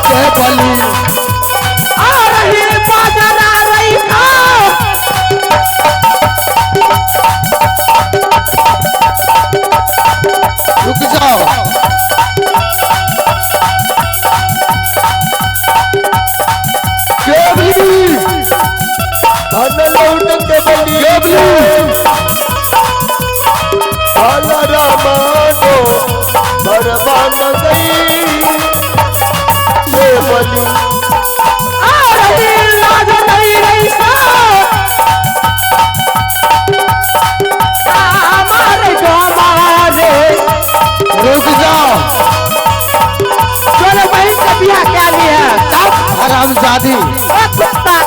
केवली आ रही बाजार आ रही खा। रुक जाओ। केवली धन लौट केवली केवली बाला रामानो बरबान गई केवली आ रही लाज नहीं रही सा। हमारे जो हमारे रुक जाओ। चलो बहन का बियाह क्या लिया हरामजादी ओ कुत्ता।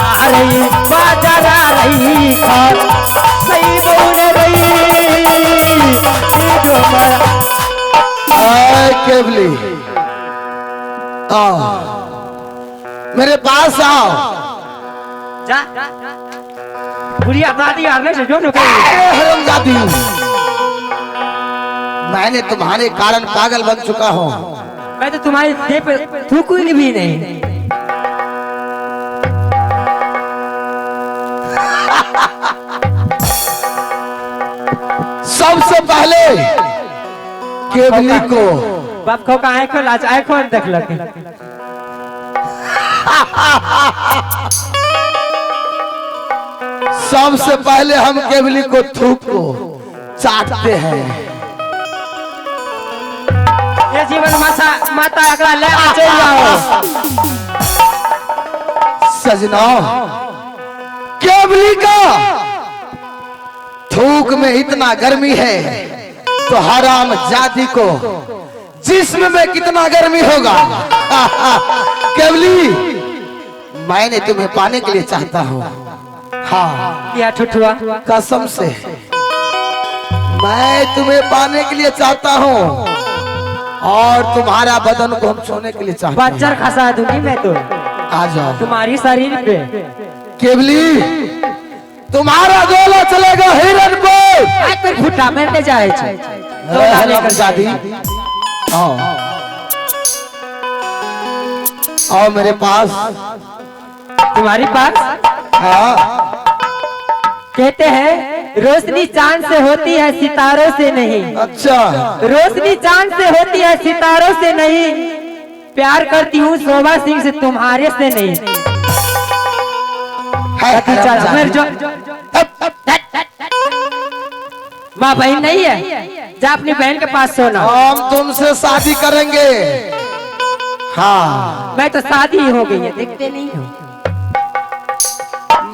आ रही बाजार आ रही खा सही बोल रही जो हमारा। आए केवली आओ मेरे पास आओ। जा बुढ़िया दादी आने से जो नुके। हरामजादी मैंने तुम्हारे कारण पागल बन चुका हूँ। मैं तो तुम्हारी देह पे थूकूंगी भी नहीं। सबसे पहले केवली को बाप खो का आँख लाज आँख देख लगे। सबसे पहले हम केवली को थूक को चाटते हैं। ये जीवन माता माता अगला ले चल जाओ। सजना केवली का थूक में इतना गर्मी है तो हराम जाति को जिस्म में कितना गर्मी होगा। केवली मैंने तुम्हें पाने के लिए चाहता हूँ। हाँ क्या ठुठुआ कसम से मैं तुम्हें पाने के लिए चाहता हूँ और तुम्हारा बदन को हम छूने के लिए चाहते हैं। बच्चर खसा दूंगी मैं तो। आ जाओ तुम्हारी शरीर पे। केवली तुम्हारा गोला चलेगा हिरन पे। पर फुटा मरने जाए हरामजादी आओ आओ मेरे पास। तुम्हारी पास? हाँ। कहते हैं रोशनी चांद से होती है सितारों से नहीं। अच्छा। रोशनी चांद से होती है सितारों से नहीं। प्यार करती हूँ शोभा सिंह से तुम्हारे से नहीं। माँ बहन नहीं है, जा अपनी बहन के पास सोना। हम तुमसे शादी करेंगे। हाँ मैं तो शादी हो गई है, देखते नहीं हो।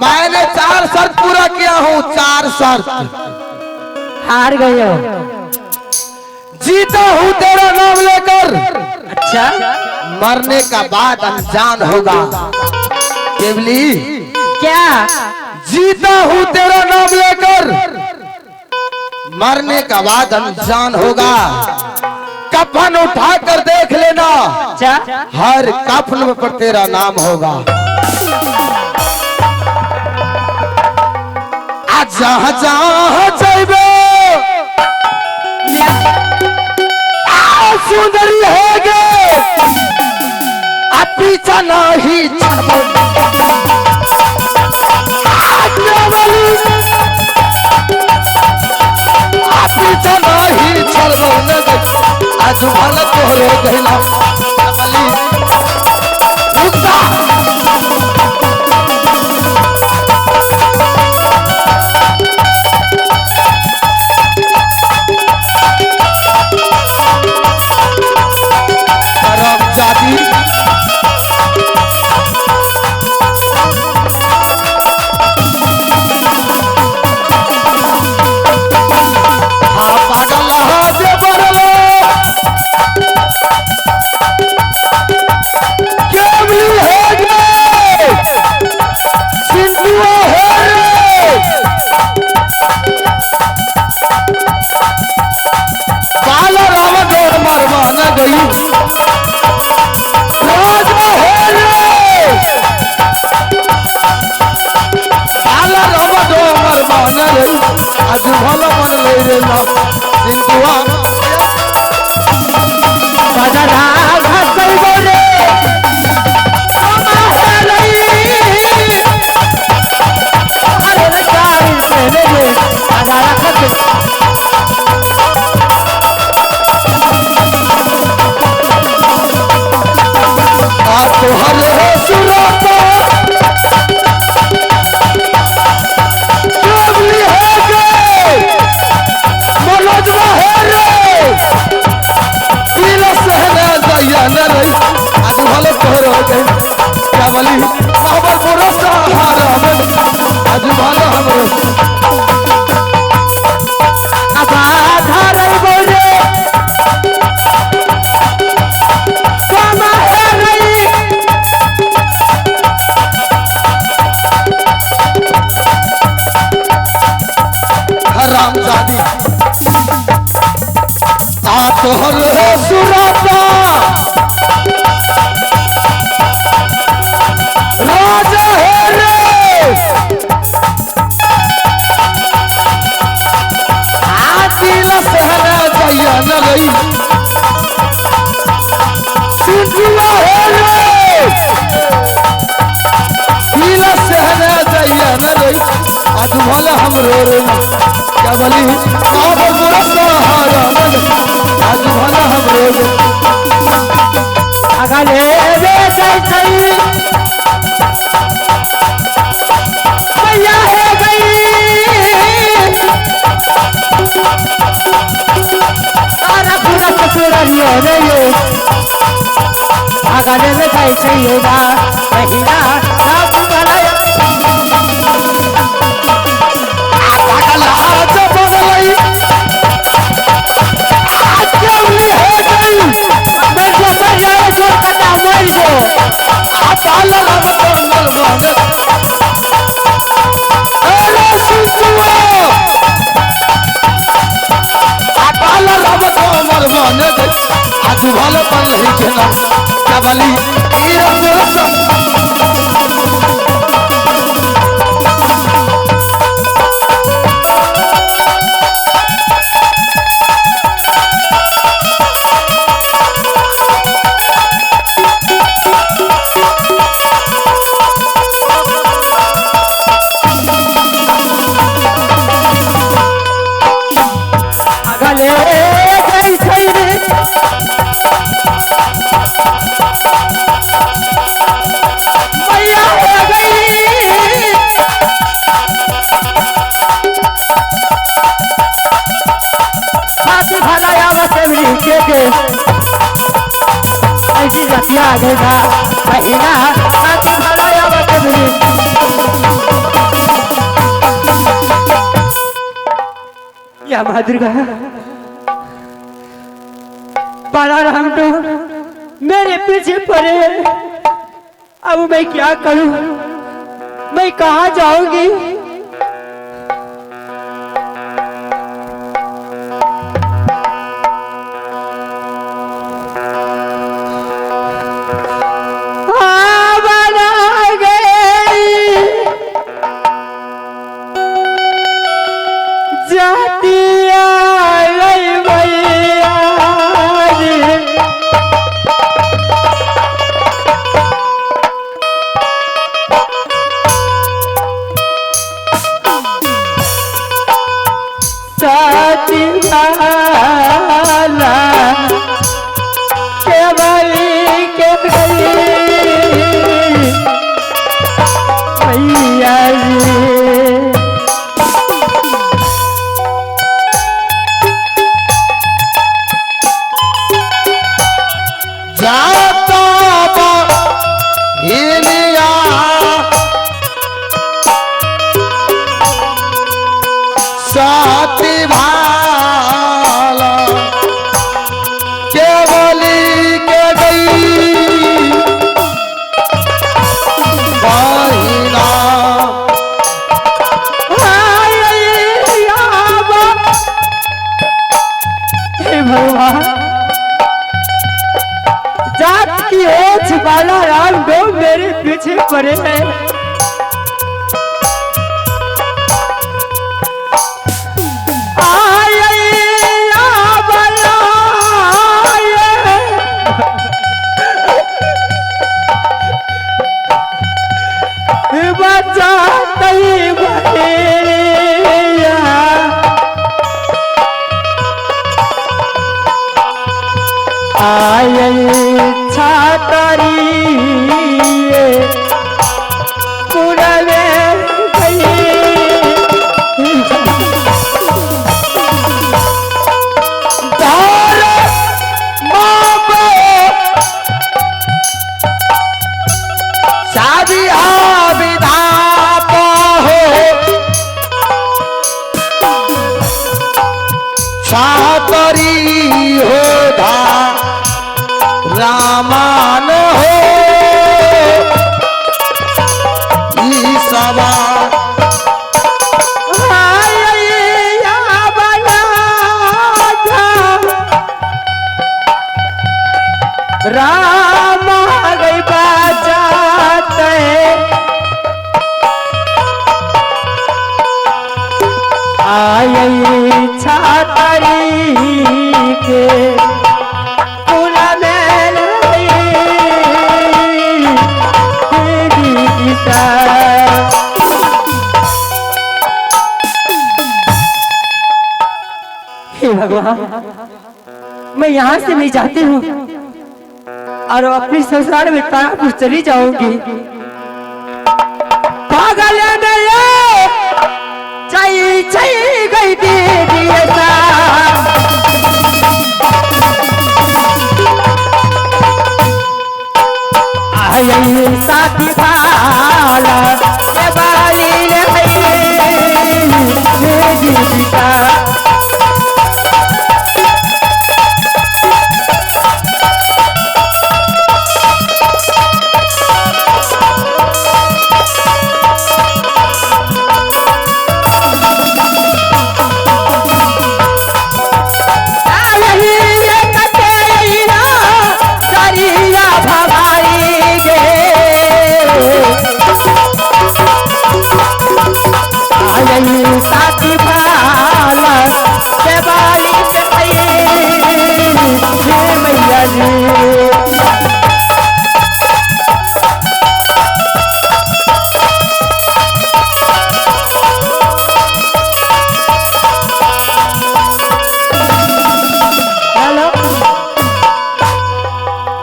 मैंने 4 शर्त पूरा किया हूँ, 4 शर्त। हार गए हो। जीता हूँ तेरा नाम लेकर। अच्छा। मरने का बाद अनजान होगा। केवली क्या? जीता हूँ तेरा नाम लेकर, मरने का बाद अनजान होगा। कफन उठा कर देख लेना। अच्छा। हर कफन पर तेरा नाम होगा। आज जहाँ जहाँ जाइबे सुंदरी हो गए, अब पीछा नहीं छोड़ो। पीछा नहीं छोड़ो, आज भला तोहरे गइला रुक जा। आज भला मन ले रे ना। सिंधुआ बदला घसई बोले अरे चार से रे बदला खस आ तोहर हो सुरता केवली हो गए मनोज है रे पीला सहना जाइया न रही आज भले तोहर हो गए केवली हमर बुरा सहारा मन आज भले हमरो आधार बोले सोमा है रही हराम जादी आ तोहर हो सुरता राजा है रे आ दिल सहना जाइया न रही सिंधुआ है रे दिल सहना जाइया न रही आज भले हमरो रे क्या बोली बाबर बुरा सहारा मन आज भले हमरो रे अगले वे गई गई मैया है गई तारा पूरा ससुरालियो रे ये अगले वे गई चाहिएगा महिला सब भला पागल आज बदलई आज केवली हो गई मर जो मर जाए जो कटा मर जो आ पाला राम कमल मोहन अरे सिंधुआ आ पाला राम कमल मोहन आज भले पन रही के ना क्या बोली ई रंग अगले गई गई रे मैया हो गई साथी भला आवत के के ऐसी रतिया गेगा महीना साथी भला आवत या माँ दुर्गा बाला राम तो मेरे पीछे पड़े हैं। अब मैं क्या करूं मैं कहाँ जाऊंगी हाँ, बना गई जातिया गई भैया रे। साथी वाला के बली के गई भैया जी। जाता बा हिलिया साथी भाला केवली के गई बहिना हे भगवान जात की ओछ बाला राम दो मेरे पीछे पड़े हैं। आय आयल छातरी पुरवे छातरी हो धा रामान हो ईसवा राम गई बचाते आई छातरी के पूरा मेल हे भगवान, मैं यहाँ से नहीं जाती हूँ और अपनी संसार में तारापुर चली जाऊंगी। पागल चाई चाई गई दीदी ऐसा आई साथी भाला ये बाली दीदी का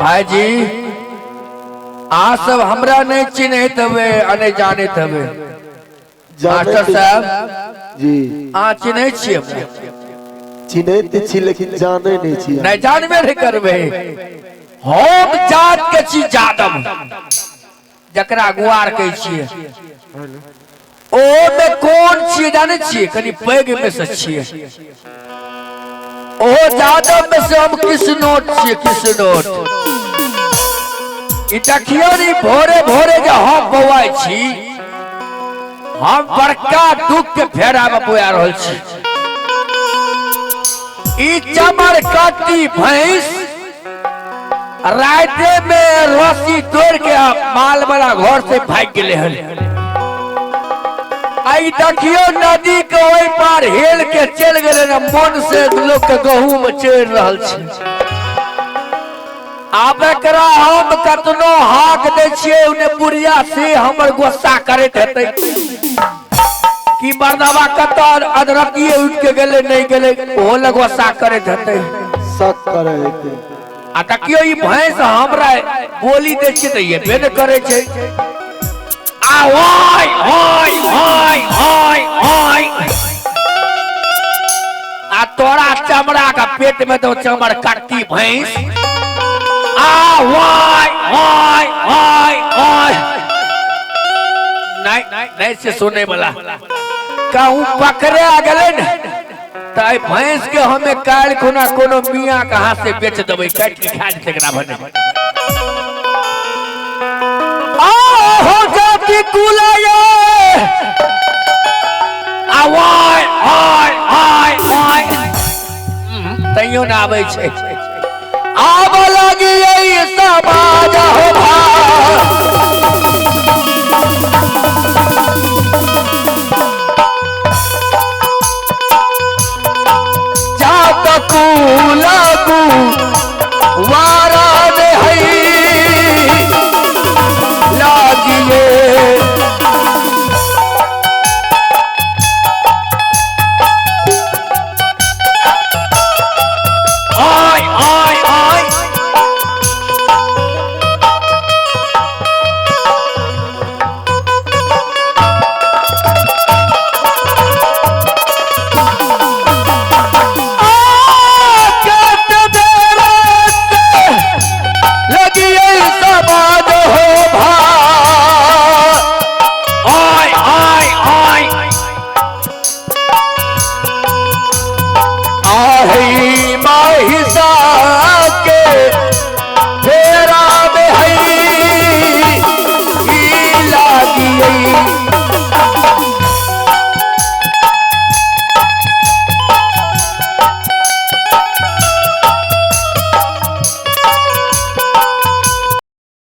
भाईजी आ सब हमरा नहीं चिन्हत हवे आ नहीं जानत हवे। मास्टर साहब जी आ चिन्है छियै? चिन्हैत छी लेकिन जानै नहीं छी। नहीं जानबे नहीं करबै। हम जात के छी जादव, जकरा गुआर कहै छियै। ओ में कोन छियै जानै छियै? कनि पैघ में से छियै। ओ जादव में से हम किसनोट छियै, किसनोट। ई देखियौ नी भोरे भोरे जे हम बौआइ छी, हम बड़का दुख के फेरा में बौआ रहल छी। ई चमर काटी भैंस राते में रस्सी तोड़ के माल वाला घर से भाग गेले हन। आई देखियो नदी के ओहि पार हेल के चल गेले न, मन से लोग के गहूम में चढ़ रहल छै। आब एकरा हम कतनो हाक दै छियै उने बुढ़िया से हमर गुस्सा करैत हेतै कि मर्दवा कतऽ अदरकिए उठि के गेलै नहीं गेलै, ओहो लग गुस्सा करैत हेतै, शक करै हेतै। आ देखियो ई भैंस हमरा बोली दै छियै तऽ एबे नहि करै छै। आ ओय ओय ओय ओय ओय आ तोरा चमड़ा का पेट में तो चमड़ काटती भैंस। आ ओय ओय ओय ओय नहीं नहीं से सुने वाला कहूँ पकड़े आ गए न त भैंस के हमें काल कोना कोनो मियाँ के हाथ से बेच देबै, काटि के खा जेतै एकरा भने। हो जाति कुलये आ ओय ओय ओय ओय तैयो ना आबै छै। आब लगियै समाज हो भाई जात कुलगु वा